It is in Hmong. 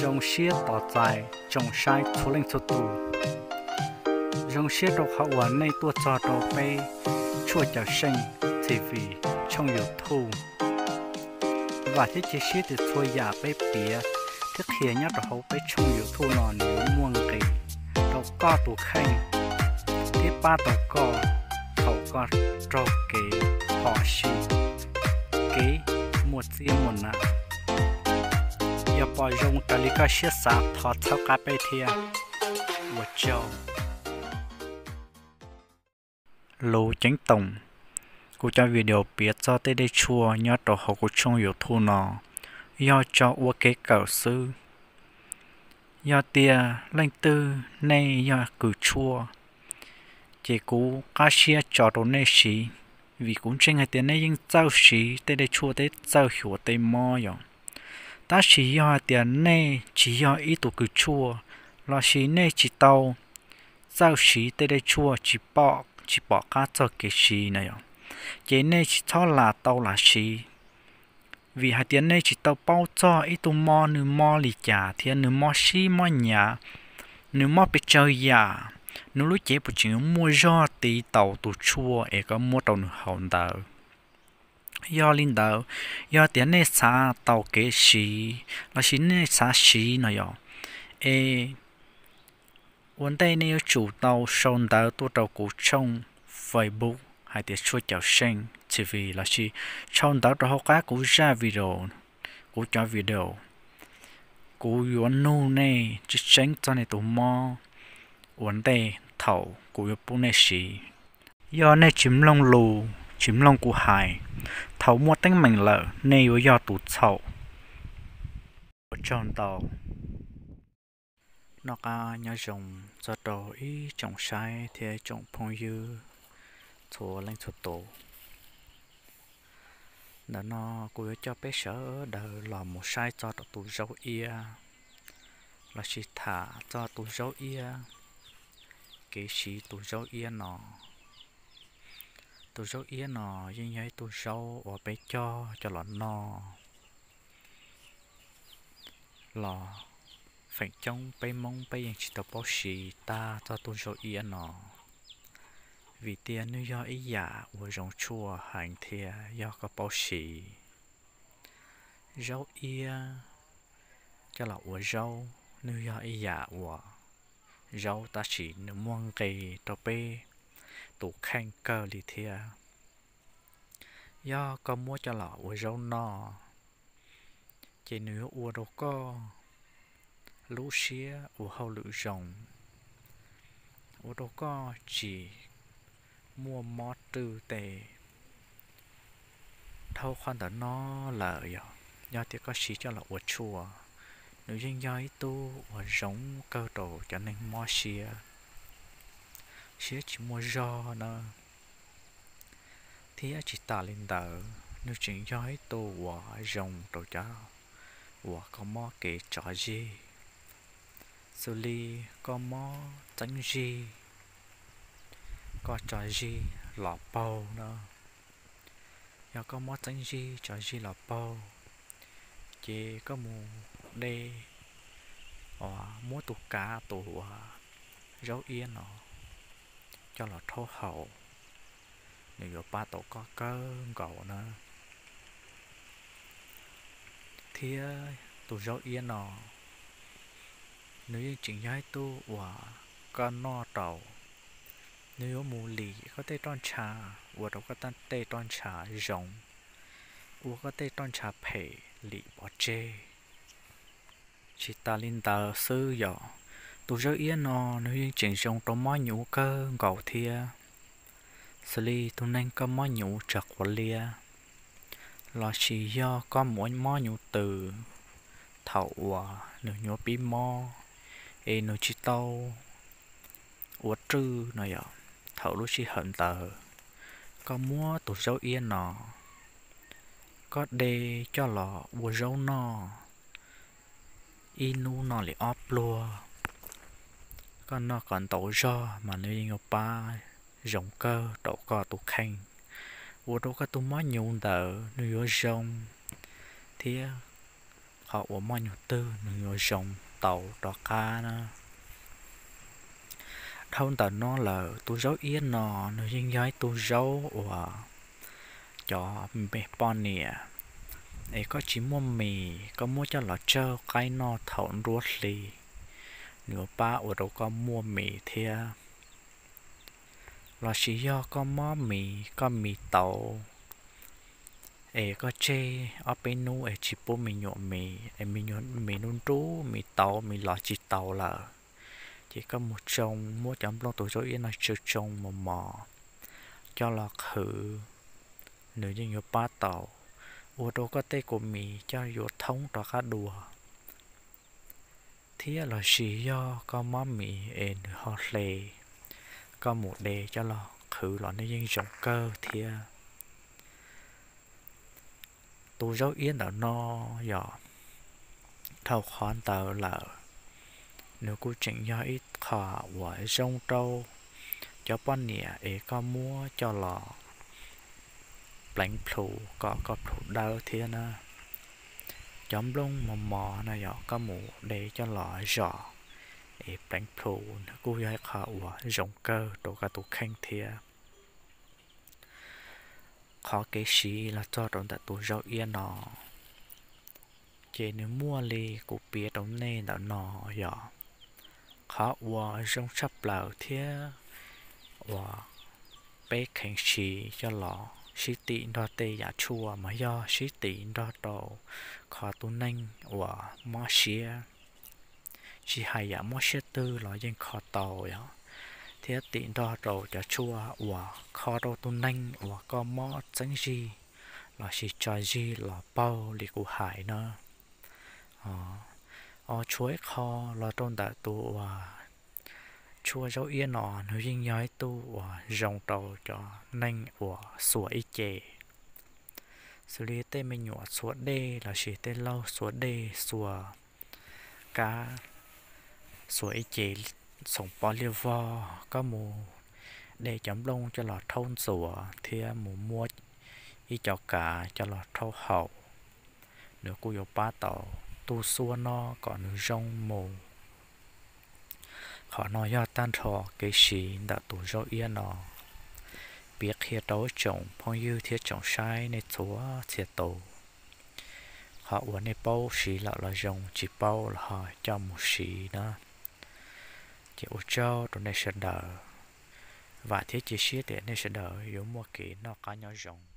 Zoo siab tos txais tsoom saib txhua leej txhua tus. Zoo siab rau qhov uas nej tuaj txog rau peb Tshuaj Cawm Seej T V tshooj YouTube. Vam thiab cia siab tias txhua yam peb piav thiab qhia nyob rau hauv peb tshooj YouTube no nws yuav muaj nqis rau koj tus kheej thiab pab tau koj thaum koj raug kev phom sij, kev muaj txiab muaj nam. Yog pom zoo raws li koj siab xav thov txhawb qab peb thiab. Ua tsaug. Lus ceeb toom, kuv cov video piav txog tej dej tshuaj nyob rau hauv kuv tshooj YouTube no yog tso ua kev kawm xwb. Yog tias leej twg nej yog kws tshuaj, ces kuv qab siab tso rau nej siv, vim kuv ntseeg hais tias nej yeej txawj siv tej dej tshuaj thiab txawj xyuas tej mob yom. Tab sis yog hais tias nej tsis yog ib tug kws tshuaj, lossis nej tsis tau txawj siv tej dej tshuaj, tsis pom, tsis pom qab txog kev siv na yom, ces nej tsis txhob lam tau lam siv. Vim hais tias nej tsis tau paub txog ib tug mob nws mob li cas thiab nws mob sib mob nyav, nws mob pes tsawg yam, nws lub cev puas tseem yuav muaj zog tiv taus tus tshuaj es koj muab rau nws haus ntawd. Yog li ntawd, yog tias nej xav tau kev siv lossis nej xav siv no yom, es ua ntej nej yuav tsum tau sau ntawv tuaj rau kuv tshooj Facebook hais tias Tshuaj Cawm Seej T V lossis sau ntawv rau hauv qab kuv zaj video, kuv cov video. Kuv yuav nug nej tseeb tseeb txog nej tus mob ua ntej thaum kuv yuav pub nej siv. Yog nej tsis mloog lus, tsis mloog kuv hais, thaum muaj teeb meem lawm nej yuav yog tus txhaum. Ua tsaug ntau. Noj qab nyob zoo txog rau ib tsoom saib thiab ib tsoom phooj ywg txhua leej txhua tus. Ntawm no kuv yuav coj peb sawv daws los mus saib txog rau tus zaub iab, lossis tham txog tus zaub iab, kev siv tus zaub iab no. Tus zaub iab no yeej yog ib tug zaub uas peb cog coj los noj los feem coob peb Hmoob peb yeej tsis tau paub siv tag txog tus zaub iab no, vim tias nws yog ib yam uas zoo tshuaj heev thiab yog koj paub siv. Zaub iab coj los ua zaub, nws yog ib yam uas zaub tab sis nws muaj nqis rau peb tus kheej kawg li thiab. Yog koj muab coj los ua zaub noj, ces nws yuav ua rau koj lub siab ua hauj lwm zoo, ua rau koj tsis muaj mob rwj tej. Dhau qhov ntawm no lawm yog, yog tias koj siv coj los ua tshuaj, nws yeej yog ib tug uas zoo kawg rau cov neeg mob siab, siab tsis muaj zog na. Thiab tsis tas li ntawd, nws tseem yog ib tug uas zoo rau cov uas koj mob kev tso zig, xws li koj mob txeeb zig, koj tso zig los paug na. Yog koj mob txeeb zig tso zig los paug, ces koj mus de, muab tus kav tus uas zaub iab no coj los rhaub haus, nws yuav pab tau koj kawg nkaus na. Thiab tus zaub iab no, nws yeej tseem yog ib tug uas koj noj rau, nws yuav mus lim koj tej roj ntsha, ua rau koj tej roj ntsha zoo, ua koj tej roj ntsha phem lim pov tseg. Tsis tas li ntawd xwb yog, tus zaub iab no nws yeej tseem zoo rau mob nyuv kawg nkaus thiab. Xws li tus neeg koj mob nyuv tsawg quav liab, lossis yog koj muaj mob nyuv tws, thaum uas nws nyuaj pib mob, es nws tsis tau ua rwj no yog, thaum lub sij hawm ntawd, koj muab tus zaub iab no, koj de coj los ua zaub noj, ib hnub noj li ob pluag, koj noj kom ntau zog mas nws yeej yuav pab zoo kawg rau koj tus kheej, ua rau koj tus mob nyuv ntawd nws yuav zoo, thiab qhov uas moj nyuag twg nws yuav zoo tau rov qab na. Dhau ntawm no lawm, tus zaub iab no nws yeej yog ib tug zaub uas cov me poj niam es koj tsis muaj mis, koj muab coj los tsawj qaib noj thaum nruab hli, nws yuav pab ua rau koj muaj mis thiab. Los sis yog koj mob mis, koj mis tauv es koj tseg ob peb hnub es tsis pub me nyuam mis es me nyuam mis nruj nruj, mis tauv, mis los tsis taus lawm, ces koj mus tsoo, muab cov nplooj tus zaub iab no tsoo tsoo mos mos coj los qhwv, nws yeej yuav pab tau ua rau koj tej kua mis coj yuav thoob rov qab dua. Thiab los sis yog koj mob mis es nws ho hle, koj mus de coj los qhwv los nws yeej zoo kawg thiab. Tus zaub iab ntawm no yog dhau qhov ntawd lawm, nws kuj tseem yog ib qho uas zoo rau cov poj niam es koj muab coj los pleev plhu kom koj plhu dawb thiab na. Cov nplooj mos mos no yog koj mus de coj los zom es pleev plhu, nws kuj yog ib qho uas zoo kawg rau koj tus kheej thiab. Qhov kev siv los txog rau ntawm tus zaub iab no, ces nws muaj li kuv piav rau nej ntawm no yog qhov uas zoo tshaj plaws thiab uas peb kheev siv coj los sib tim nrog tej yam tshuaj mas yog sib tim nrog rau kho tus neeg uas mob siab. Tsis hais yam mob siab twg los yeej kho tau yog, thiab tim nrog rau cov tshuaj uas kho rau tus neeg uas koj mob txeeb zig los sis tso zig los paug li kuv hais na. Tshuav ib qho los rau ntawm tus uas tshuaj zaub iab no, nws yeej yog ib tug uas zoo rau cov neeg uas xuas ib ce, xws li tej me nyuam xuas dej los sis tej laug xuas dej xuas kab, xuas ib ce xoom pov liaj vog, koj mus de cov nplooj coj los rhaub ntxuav thiab mus muab ib co kav coj los rhaub haus, nws kuj yuav pab tau tus xuab no kom nws zoo mus. Qhov no yog tag nrho kev siv ntawm tus zaub iab no. Piav qhia rau ib tsoom phooj ywg thiab tsoom saib nej txhua txhia tus. Qhov uas nej paub siv lawm los zoo, tsis paub los ho coj mus siv na. Ces ua tsaug rau nej sawv daws. Vam thiab cia siab tias nej sawv daws yuav muaj kev noj qab nyob zoo.